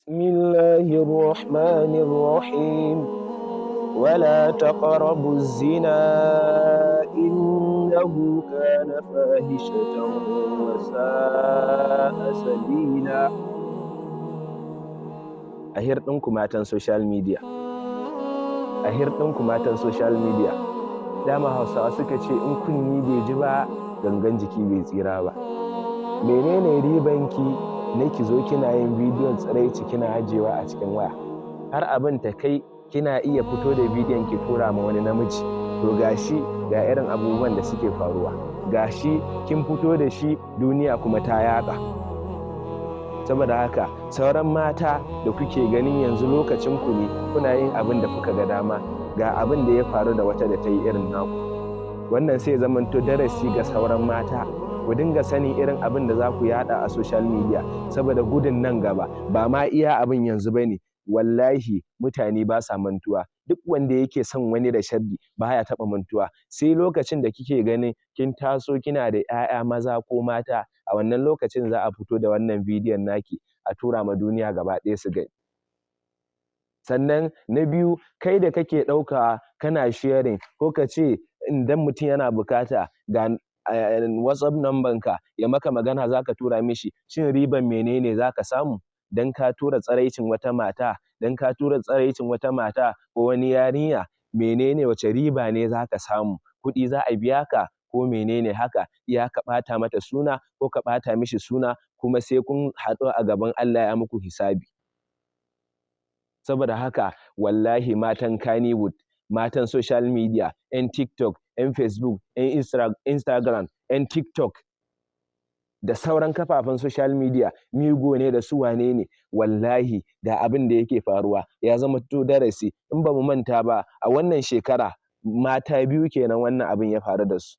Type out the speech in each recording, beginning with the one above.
بسم الله الرحمن الرحيم. ولا تقربوا الزنا إنه كان فاحشة وساء سبيلا. A hirɗinku matan social media, a hirɗinku matan social media. Dama Hausawa suka ce in kunni bai ji ba, gangan jiki bai tsira ba. Menene ribanki na ki zo kina yin bidiyon tsiraici kina ajiyewa a cikin waya, har abin ta kai kina iya fito da bidiyon ki tura ma wani namiji? To gashi ga irin abubuwan da suke faruwa, gashi kin fito da shi, duniya kuma ta yaɗa. Saboda haka, sauran mata da kuke ganin yanzu lokacin ku ne, kuna yin abin da kuka ga dama, ga abin da ya faru da wata da ta yi irin naku. Wannan sai zamanto darasi ga sauran mata. Ku dinga sanin irin abin da za ku yada a social media, saboda gudun nan gaba. Ba ma iya abin yanzu bane, wallahi mutane ba sa mantuwa. Duk wanda yake son wani da sharri baya taɓa mantuwa. Sai lokacin da kike ganin kin taso kina da 'ya'ya maza ko mata, a wannan lokacin za a fito da wannan bidiyon naki a tura ma duniya gaba ɗaya su gani. Sannan na biyu, kai da kake ɗauka kana sharing, ko ka ce idan mutum yana bukata ga WhatsApp number ka ya maka magana, zaka tura mishi, shin riban menene zaka samu dan ka tura tsiraicin wata mata? Dan ka tura tsiraicin wata mata ko wani yarinya, menene, wace riba ne zaka samu? Kuɗi za a biya ka ko menene haka? Iya ka ɓata mata suna ko ka ɓata mishi suna, kuma sai kun haɗu a gaban Allah ya muku hisabi. Saboda haka, wallahi matan Kannywood, matan social media, 'yan TikTok, 'yan Facebook, 'yan Instagram, 'yan TikTok da sauran kafafen social media, Migo ne da su wane ne, wallahi ga abin da yake faruwa ya zama to darasi. In ba mu manta ba, a wannan shekara mata biyu kenan wannan abin ya faru da su,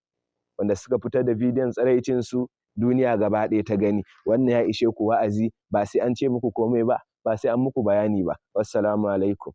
wanda suka fitar da bidiyon tsiraicin su, duniya gaba ɗaya ta gani. Wannan ya ishe ku wa'azi, ba sai an ce muku komai ba, ba sai an muku bayani ba. Wassalamu alaikum.